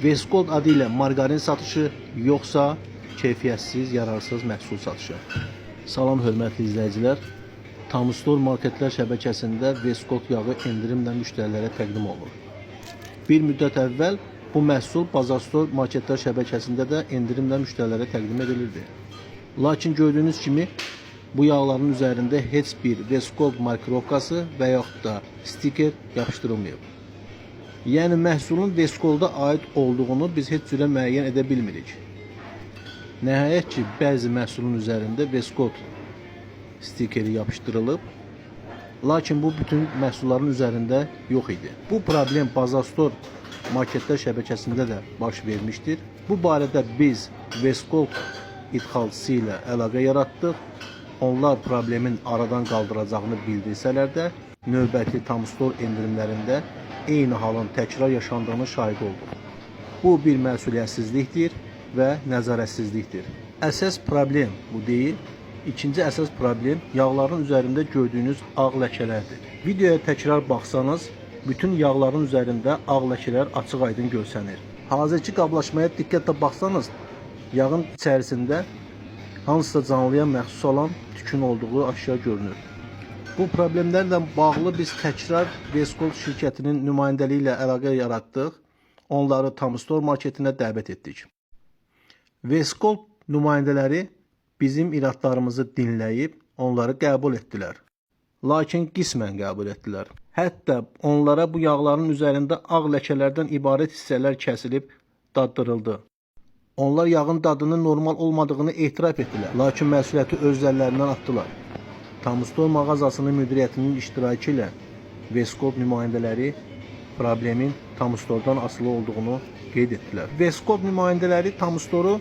Vesgold adı ilə marqarin satışı yoxsa keyfiyyətsiz, yararsız məhsul satışı? Salam hörmətli izləyicilər. Tamustor marketlər şəbəkəsində Vesgold yağı endirimlə müştərilərə təqdim olunur. Bir müddət əvvəl bu məhsul Bazastor marketlər şəbəkəsində də endirimlə müştərilərə təqdim edilirdi. Lakin gördüyünüz kimi bu yağların üzərində heç bir Vesgold markirovkası və yaxud da stiker yapışdırılmayıb. Yəni məhsulun Vesgolda aid olduğunu biz heç cürə müəyyən edə bilmirik. Nəhayət ki, bəzi məhsulun üzərində Vesgold stikeri yapışdırılıb. Lakin bu bütün məhsulların üzərində yox idi. Bu problem Bazastor marketlər şəbəkəsində də baş vermişdir. Bu barədə biz Vesgold idxalçısı ilə əlaqə yaratdıq. Onlar problemin aradan qaldıracağını bildirsələr də, növbəti Tamstor endirimlərində eyni halın təkrar yaşandığını şahid olduq. Bu bir məsuliyyətsizlikdir və nəzarətsizlikdir. Əsas problem bu deyil. İkinci əsas problem yağların üzərində gördüyünüz ağ ləkələrdir. Videoya təkrar baxsanız, bütün yağların üzərində ağ ləkələr açıq-aydın görsənir. Hazırki qablaşmaya diqqətlə baxsanız, yağın içərisində hansısa canlıya məxsus olan tükün olduğu aşkar görünür. Bu problemlərlə bağlı biz təkrar Vesgold şirkətinin nümayəndəliyi ilə əlaqə yaratdıq. Onları Tamstor marketinə dəvət etdik. Vesgold nümayəndələri bizim iradlarımızı dinləyib onları qəbul etdilər. Lakin qismən qəbul etdilər. Hətta onlara bu yağların üzərində ağ ləkələrdən ibarət hissələr kəsilib daddırıldı. Onlar yağın dadının normal olmadığını etiraf etdilər, lakin məsuliyyəti öz üzərlərindən atdılar. Tamustor mağazasının müdiriyyətinin iştirakı ilə Vesgold nümayəndələri problemin Tamustordan asılı olduğunu qeyd etdilər. Vesgold nümayəndələri Tamustoru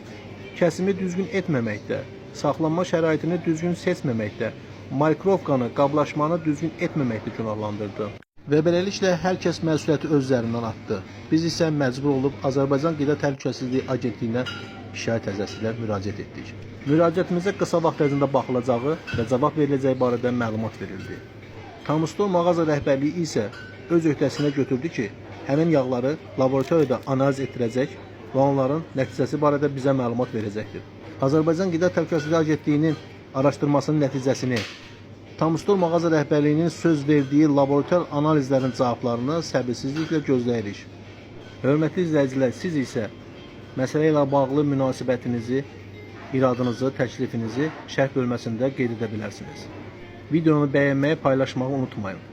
kəsimi düzgün etməməkdə, saxlanma şəraitini düzgün seçməməkdə, markirovkanı, qablaşmanı düzgün etməməkdə günahlandırdı. Və beləliklə hər kəs məsuliyyəti öz üzərindən atdı. Biz isə məcbur olub Azərbaycan Qida Təhlükəsizliyi Agentliyinə şikayət ərizəsi ilə müraciət etdik. Müraciətimizə qısa vaxt ərzində baxılacağı və cavab veriləcəyi barədə məlumat verildi. Tamustor mağaza rəhbərliyi isə öz öhdəsinə götürdü ki, həmin yağları laboratoriyada analiz etdirəcək və onların nəticəsi barədə bizə məlumat verəcəkdir. Azərbaycan Qida Təhlükəsizliyi Agentliyinin araşdırmasının nəticəsini, Tamustor mağaza rəhbərliyinin söz verdiyi laborator analizlərin cavablarını səbirsizliklə gözləyirik. Hörmətli izləyicilər, siz isə məsələ ilə bağlı münasibətinizi, iradınızı, təklifinizi şərh bölməsində qeyd edə bilərsiniz. Videonu bəyənməyi, paylaşmağı unutmayın.